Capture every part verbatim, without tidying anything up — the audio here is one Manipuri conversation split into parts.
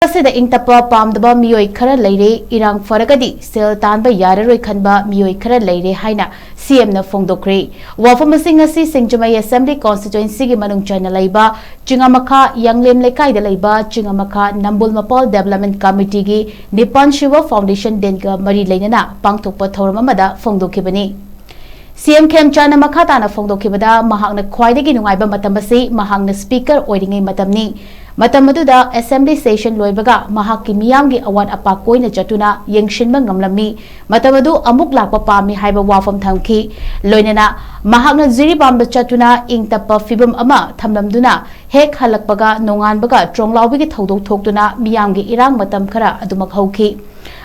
ꯑꯁꯤꯗ ꯏꯪ ꯇꯞꯄ ꯄꯥꯝꯗꯕ ꯃꯤꯑꯣꯏ ꯈꯔ ꯂꯩꯔꯦ, ꯏꯔꯥꯡ ꯐꯔꯒꯗꯤ ꯁꯦꯜ ꯇꯥꯟꯕ ꯌꯥꯔꯔꯣꯏ ꯈꯟꯕ ꯃꯤꯑꯣꯏ ꯈꯔ ꯂꯩꯔꯦ ꯍꯥꯏꯅ ꯁꯤꯑꯦꯝꯅ ꯐꯣꯡꯗꯣꯛꯈ꯭ꯔꯦ꯫ ꯋꯥꯐꯝ ꯑꯁꯤ ꯉꯁꯤ ꯁꯤꯡꯖꯃꯩ ꯑꯦꯁꯦꯝꯕ꯭ꯂꯤ ꯀꯣꯟꯁꯇꯤꯇ꯭ꯋꯦꯟꯁꯤꯒꯤ ꯃꯅꯨꯡ ꯆꯟꯅ ꯂꯩꯕ ꯆꯤꯡꯉꯃꯈꯥ ꯌꯥꯡꯂꯦꯝ ꯂꯩꯀꯥꯏꯗ ꯂꯩꯕ ꯆꯤꯡꯉꯃꯈꯥ ꯅꯝꯕꯨꯜ ꯃꯄꯥꯜ ꯗꯦꯕꯂꯞꯃꯦꯟ ꯀꯃꯤꯇꯤꯒꯤ ꯅꯤꯄꯥꯟ ꯁꯨꯕ ꯐꯥꯎꯟꯗꯦꯁꯟ ꯗꯦꯒ ꯃꯔꯤ ꯂꯩꯅꯅ ꯄꯥꯡꯊꯣꯛꯄ ꯊꯧꯔꯝ ꯑꯃꯗ ꯐꯣꯡꯗꯣꯛꯈꯤꯕꯅꯤ꯫ ꯁꯤꯑꯦꯝ ꯈꯦꯝꯆꯥꯟꯅ ꯃꯈꯥ ꯇꯥꯅ ꯐꯣꯡꯗꯣꯛꯈꯤꯕꯗ, ꯃꯍꯥꯛꯅ ꯈ꯭ꯋꯥꯏꯗꯒꯤ ꯅꯨꯡꯉꯥꯏꯕ ꯃꯇꯝ ꯑꯁꯤ ꯃꯍꯥꯛꯅ ꯁ꯭ꯄꯤꯀꯔ ꯑꯣꯏꯔꯤꯉꯩ ꯃꯇꯝꯅꯤ꯫ ꯃꯇꯝ ꯑꯗꯨꯗ ꯑꯦꯁꯦꯝꯕ꯭ꯂꯤ ꯁꯦꯁꯟ ꯂꯣꯏꯕꯒ ꯃꯍꯥꯛꯀꯤ ꯃꯤꯌꯥꯝꯒꯤ ꯑꯋꯥꯠ ꯑꯄꯥ ꯀꯣꯏꯅ ꯆꯠꯇꯨꯅ ꯌꯦꯡꯁꯤꯟꯕ ꯉꯝꯂꯝꯃꯤ꯫ ꯃꯇꯝ ꯑꯗꯨ ꯑꯃꯨꯛ ꯂꯥꯛꯄ ꯄꯥꯝꯃꯤ ꯍꯥꯏꯕ ꯋꯥꯐꯝ ꯊꯝꯈꯤ꯫ ꯂꯣꯏꯅꯅ ꯃꯍꯥꯛꯅ ꯖꯤꯔꯤꯕꯥꯝꯗ ꯆꯠꯇꯨꯅ ꯏꯪ ꯇꯞꯄ ꯐꯤꯕꯝ ꯑꯃ ꯊꯝꯂꯝꯗꯨꯅ ꯍꯦꯛ ꯍꯜꯂꯛꯄꯒ ꯅꯣꯡꯉꯥꯟꯕꯒ ꯇ꯭ꯔꯣꯡꯂꯥꯎꯕꯤꯒꯤ ꯊꯧꯗꯣꯛ ꯊꯣꯛꯇꯨꯅ ꯃꯤꯌꯥꯝꯒꯤ ꯏꯔꯥꯡ ꯃꯇꯝ ꯈꯔ ꯑꯗꯨꯃꯛ ꯍꯧꯈꯤ꯫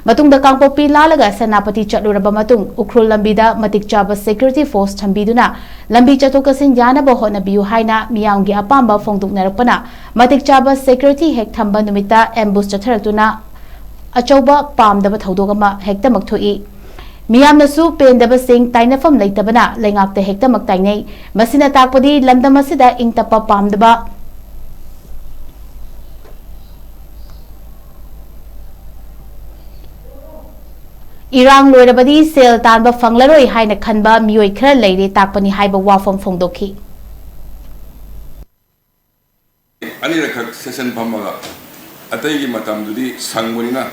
ꯃꯇꯨꯡꯗ ꯀꯥꯡꯄꯣꯛꯄꯤ ꯂꯥꯜꯂꯒ ꯁꯦꯅꯥꯄꯇꯤ ꯆꯠꯂꯨꯔꯕ ꯃꯇꯨꯡ ꯎꯈ꯭ꯔꯨꯜ ꯂꯝꯕꯤꯗ ꯃꯇꯤꯛ ꯆꯥꯕ ꯁꯦꯀ꯭ꯌꯨꯔꯤꯇꯤ ꯐꯣꯔꯁ ꯊꯝꯕꯤꯗꯨꯅ ꯂꯝꯕꯤ ꯆꯠꯊꯣꯛ ꯆꯠꯁꯤꯟ ꯌꯥꯅꯕ ꯍꯣꯠꯅꯕꯤꯌꯨ ꯍꯥꯏꯅ ꯃꯤꯌꯥꯝꯒꯤ ꯑꯄꯥꯝꯕ ꯐꯣꯡꯗꯣꯛꯅꯔꯛꯄꯅ ꯃꯇꯤꯛ ꯆꯥꯕ ꯁꯦꯀ꯭ꯌꯨꯔꯤꯇꯤ ꯍꯦꯛ ꯊꯝꯕ ꯅꯨꯃꯤꯠꯇ ꯑꯦꯝꯕꯨꯁ ꯆꯠꯊꯔꯛꯇꯨꯅ ꯑꯆꯧꯕ ꯄꯥꯝꯗꯕ ꯊꯧꯗꯣꯛ ꯑꯃ ꯍꯦꯛꯇꯃꯛ ꯊꯣꯛꯏ꯫ ꯃꯤꯌꯥꯝꯅꯁꯨ ꯄꯦꯟꯗꯕꯁꯤꯡ ꯇꯥꯏꯅꯐꯝ ꯂꯩꯇꯕꯅ ꯂꯩꯉꯥꯛꯇ ꯍꯦꯛꯇꯃꯛ ꯇꯥꯏꯅꯩ꯫ ꯃꯁꯤꯅ ꯇꯥꯛꯄꯗꯤ ꯂꯝꯗꯝ ꯑꯁꯤꯗ ꯏꯪ ꯇꯞꯄ ꯄꯥꯝꯗꯕ, ꯏꯔꯥꯡ ꯂꯣꯏꯔꯕꯗꯤ ꯁꯦꯜ ꯇꯥꯟꯕ ꯐꯪꯂꯔꯣꯏ ꯍꯥꯏꯅ ꯈꯟꯕ ꯃꯤꯑꯣꯏ ꯈꯔ ꯂꯩꯔꯦ ꯇꯥꯛꯄꯅꯤ ꯍꯥꯏꯕ ꯋꯥꯐꯝ ꯐꯣꯡꯗꯣꯛꯈꯤ꯫ ꯑꯅꯤꯔꯛꯈꯛ ꯁꯦꯁꯟ ꯐꯝꯃꯒ ꯑꯇꯩꯒꯤ ꯃꯇꯝꯗꯨꯗꯤ ꯁꯪꯕꯅꯤꯅ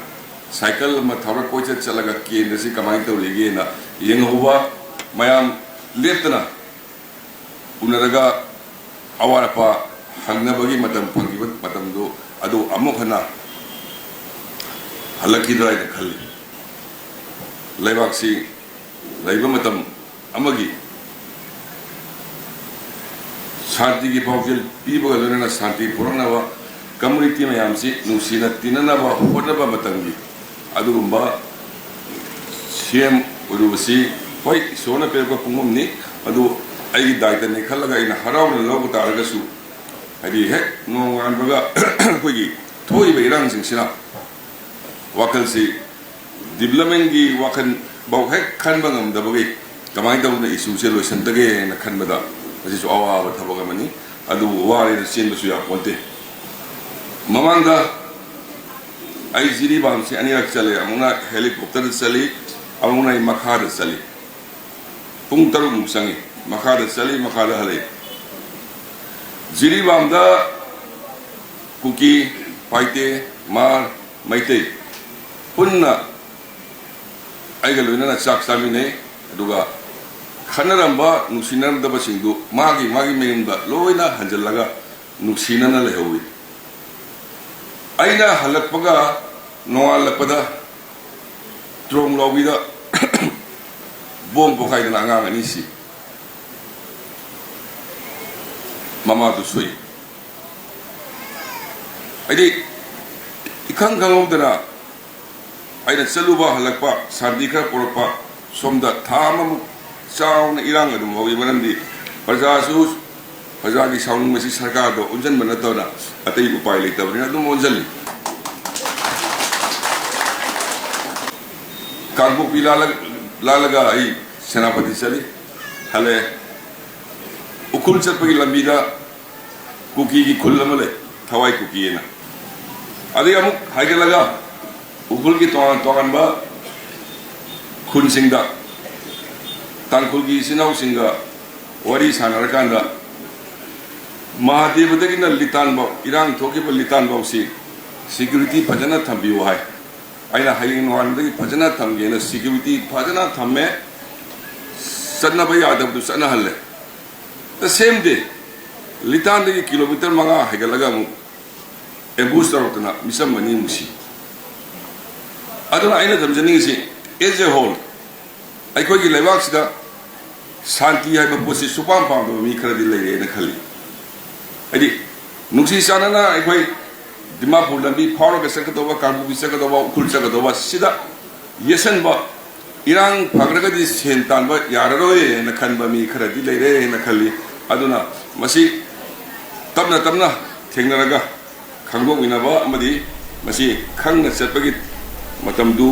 ꯁꯥꯏꯀꯜ ꯑꯃ ꯊꯧꯔ ꯀꯣꯏꯆꯠ ꯆꯠꯂꯒ ꯀꯦꯟꯗ꯭ꯔꯁꯤ ꯀꯃꯥꯏꯅ ꯇꯧꯔꯤꯒꯦꯅ ꯌꯦꯡꯍꯧꯕ, ꯃꯌꯥꯝ ꯂꯦꯞꯇꯅ ꯎꯅꯔꯒ ꯑꯋꯥꯠ ꯑꯄꯥ ꯍꯪꯅꯕꯒꯤ ꯃꯇꯝ ꯐꯪꯈꯤꯕ ꯃꯇꯝꯗꯨ ꯑꯗꯨ ꯑꯃꯨꯛ ꯍꯟꯅ ꯍꯜꯂꯛꯈꯤꯗ꯭ꯔꯥ ꯍꯥꯏꯅ ꯈꯜꯂꯤ꯫ ꯂꯩꯕꯥꯛꯁꯤ ꯂꯩꯕ ꯃꯇꯝ ꯑꯃꯒꯤ ꯁꯥꯟꯇꯤꯒꯤ ꯄꯥꯎꯖꯦꯜ ꯄꯤꯕꯒ ꯂꯣꯏꯅꯅ ꯁꯥꯟꯇꯤ ꯄꯨꯔꯛꯅꯕ ꯀꯝꯃꯨꯅꯤꯇꯤ ꯃꯌꯥꯝꯁꯤ ꯅꯨꯡꯁꯤꯅ ꯇꯤꯟꯅꯅꯕ ꯍꯣꯠꯅꯕ ꯃꯇꯝꯒꯤ ꯑꯗꯨꯒꯨꯝꯕ ꯁꯤꯑꯦꯝ ꯑꯣꯏꯔꯨꯕꯁꯤ, ꯍꯣꯏ, ꯏꯁꯣꯔꯅ ꯄꯤꯔꯛꯄ ꯄꯨꯡꯐꯝꯅꯤ, ꯑꯗꯨ ꯑꯩꯒꯤ ꯗꯥꯏꯇꯅꯤ ꯈꯜꯂꯒ ꯑꯩꯅ ꯍꯔꯥꯎꯅ ꯂꯧꯕ ꯇꯥꯔꯒꯁꯨ, ꯍꯥꯏꯗꯤ, ꯍꯦꯛ ꯅꯣꯡꯉꯥꯟꯕꯒ ꯑꯩꯈꯣꯏꯒꯤ ꯊꯣꯛꯏꯕ ꯏꯔꯥꯡꯁꯤꯡꯁꯤꯅ ꯋꯥꯈꯜꯁꯤ, ꯗꯤꯕꯂꯞꯃꯦꯟꯒꯤ ꯋꯥꯈꯜ ꯐꯥꯎ ꯍꯦꯛ ꯈꯟꯕ ꯉꯝꯗꯕꯒꯤ ꯀꯃꯥꯏꯅ ꯇꯧꯗꯅ ꯏꯁꯨꯁꯦ ꯂꯣꯏꯁꯤꯟꯗꯒꯦ ꯍꯥꯏꯅ ꯈꯟꯕꯗ ꯃꯁꯤꯁꯨ ꯑꯋꯥꯕ ꯊꯕꯛ ꯑꯃꯅꯤ꯫ ꯑꯗꯨꯕꯨ ꯋꯥꯔꯦꯅ ꯆꯦꯟꯕꯁꯨ ꯌꯥꯄꯣꯟꯇꯦ꯫ ꯃꯃꯥꯡꯗ ꯑꯩ ꯖꯤꯔꯤꯕꯥꯝꯁꯦ ꯑꯅꯤꯔꯛ ꯆꯠꯂꯦ꯫ ꯑꯃꯨꯛꯅ helicopterꯗ ꯆꯠꯂꯤ, ꯑꯃꯨꯛꯅ ꯑꯩ ꯃꯈꯥꯗ ꯆꯠꯂꯤ꯫ ꯄꯨꯡ ꯇꯔꯨꯛꯃꯨꯛ ꯆꯪꯉꯤ꯫ ꯃꯈꯥꯗ ꯆꯠꯂꯤ, ꯃꯈꯥꯗ ꯍꯜꯂꯛꯏ꯫ ꯖꯤꯔꯤꯕꯥꯝꯗ ꯀꯨꯀꯤ, ꯄꯥꯏꯇꯦ, ꯃꯥꯔ, ꯃꯩꯇꯩ ꯄꯨꯟꯅ ꯑꯩꯒ ꯂꯣꯏꯅꯅ ꯆꯥꯛ ꯆꯥꯃꯤꯟꯅꯩ꯫ ꯑꯗꯨꯒ ꯈꯠꯅꯔꯝꯕ, ꯅꯨꯡꯁꯤꯅꯔꯝꯗꯕꯁꯤꯡꯗꯨ ꯃꯥꯒꯤ ꯃꯥꯒꯤ ꯃꯌꯨꯝꯗ ꯂꯣꯏꯅ ꯍꯟꯖꯤꯜꯂꯒ ꯅꯨꯡꯁꯤꯅꯅ ꯂꯩꯍꯧꯏ꯫ ꯑꯩꯅ ꯍꯜꯂꯛꯄꯒ ꯅꯣꯡꯉꯥꯜꯂꯛꯄꯗ ꯇ꯭ꯔꯣꯡ ꯂꯥꯎꯕꯤꯗ ꯕꯣꯝ ꯄꯣꯈꯥꯏꯗꯅ ꯑꯉꯥꯡ ꯑꯅꯤ ꯁꯤ꯫ ꯃꯃꯥꯗꯨ ꯁꯣꯛꯏ꯫ ꯍꯥꯏꯗꯤ, ꯏꯈꯪ ꯈꯪꯍꯧꯗꯅ ꯑꯩꯅ ꯆꯠꯂꯨꯕ ꯍꯜꯂꯛꯄ, ꯁꯥꯟꯇꯤ ꯈꯔ ꯄꯨꯔꯛꯄ, ꯁꯣꯝꯗ ꯊꯥ ꯑꯃꯃꯨꯛ ꯆꯥꯎꯅ ꯏꯔꯥꯡ ꯑꯗꯨꯝ ꯍꯧꯏ꯫ ꯃꯔꯝꯗꯤ ꯄ꯭ꯔꯖꯥꯁꯨ, ꯄ꯭ꯔꯖꯥꯒꯤ ꯁꯥꯎꯅꯤꯡꯕꯁꯤ ꯁꯔꯀꯥꯔꯗ ꯑꯣꯟꯁꯤꯟꯕ ꯅꯠꯇꯅ ꯑꯇꯩ ꯎꯄꯥꯏ ꯂꯩꯇꯕꯅꯤꯅ ꯑꯗꯨꯝ ꯑꯣꯟꯁꯤꯜꯂꯤ꯫ ꯀꯥꯡꯄꯣꯛꯄꯤ ꯂꯥꯜꯂ-, ꯂꯥꯜꯂꯒ ꯑꯩ ꯁꯦꯅꯥꯄꯇꯤ ꯆꯠꯂꯤ, ꯍꯜꯂꯛꯑꯦ꯫ ꯎꯈ꯭ꯔꯨꯜ ꯆꯠꯄꯒꯤ ꯂꯝꯕꯤꯗ ꯀꯨꯀꯤꯒꯤ ꯈꯨꯜ ꯑꯃ ꯂꯩ, ꯊꯋꯥꯏ ꯀꯨꯀꯤ ꯍꯥꯏꯅ꯫ ꯑꯗꯒꯤ ꯑꯃꯨꯛ ꯍꯥꯏꯒꯠꯂꯒ ꯎꯈ꯭ꯔꯨꯜꯒꯤ ꯇꯣꯉꯥꯟ ꯇꯣꯉꯥꯟꯕ ꯈꯨꯟꯁꯤꯡꯗ ꯇꯥꯡꯈꯨꯜꯒꯤ ꯏꯆꯤꯟ ꯏꯅꯥꯎꯁꯤꯡꯒ ꯋꯥꯔꯤ ꯁꯥꯟꯅꯔꯀꯥꯟꯗ, ꯃꯍꯥꯗꯦꯕꯗꯒꯤꯅ ꯂꯤꯇꯥꯟꯐꯥꯎ, ꯏꯔꯥꯡ ꯊꯣꯛꯈꯤꯕ ꯂꯤꯇꯥꯟꯐꯥꯎꯁꯤ security ꯐꯖꯅ ꯊꯝꯕꯤꯌꯨ ꯍꯥꯏ꯫ ꯑꯩꯅ ꯍꯌꯦꯡ ꯅꯣꯡꯉꯥꯟꯕꯗꯒꯤ ꯐꯖꯅ ꯊꯝꯒꯦꯅ security ꯐꯖꯅ ꯊꯝꯃꯦ, ꯆꯠꯅꯕ ꯌꯥꯗꯕꯗꯨ ꯆꯠꯅꯍꯜꯂꯦ꯫ The same day, ꯂꯤꯇꯥꯟꯗꯒꯤ ꯀꯤꯂꯣꯃꯤꯇꯔ ꯃꯉꯥ ꯍꯥꯏꯒꯠꯂꯒ ꯑꯃꯨꯛ ambush ꯇꯧꯔꯛꯇꯅ ꯃꯤꯆꯝ ꯑꯅꯤꯃꯨꯛ ꯁꯤ꯫ ꯑꯗꯨꯅ ꯑꯩꯅ ꯊꯝꯖꯅꯤꯡꯉꯤꯁꯤ, as a whole, ꯑꯩꯈꯣꯏꯒꯤ ꯂꯩꯕꯥꯛꯁꯤꯗ ꯁꯥꯟꯇꯤ ꯍꯥꯏꯕ ꯄꯣꯠꯁꯤ ꯁꯨꯄꯥꯝ ꯄꯥꯝꯗꯕ ꯃꯤ ꯈꯔꯗꯤ ꯂꯩꯔꯦꯅ ꯈꯜꯂꯤ꯫ ꯍꯥꯏꯗꯤ, ꯅꯨꯡꯁꯤ ꯆꯥꯟꯅꯅ ꯑꯩꯈꯣꯏ ꯗꯤꯃꯥꯄꯨꯔ ꯂꯝꯕꯤ ꯐꯥꯎꯔꯒ ꯆꯠꯀꯗꯧꯕ, ꯀꯥꯡꯄꯣꯛꯄꯤ ꯆꯠꯀꯗꯧꯕ, ꯎꯈ꯭ꯔꯨꯜ ꯆꯠꯀꯗꯧꯕ, ꯁꯤꯗ ꯌꯦꯠꯁꯟꯕ, ꯏꯔꯥꯡ ꯐꯈ꯭ꯔꯒꯗꯤ ꯁꯦꯟ ꯇꯥꯟꯕ ꯌꯥꯔꯔꯣꯏꯅ ꯈꯟꯕ ꯃꯤ ꯈꯔꯗꯤ ꯂꯩꯔꯦꯅ ꯈꯜꯂꯤ꯫ ꯑꯗꯨꯅ ꯃꯁꯤ ꯇꯞꯅ ꯇꯞꯅ ꯊꯦꯡꯅꯔꯒ ꯈꯪꯗꯣꯛꯃꯤꯟꯅꯕ ꯑꯃꯗꯤ ꯃꯁꯤ ꯈꯪꯅ ꯆꯠꯄꯒꯤ ꯃꯇꯝꯗꯨ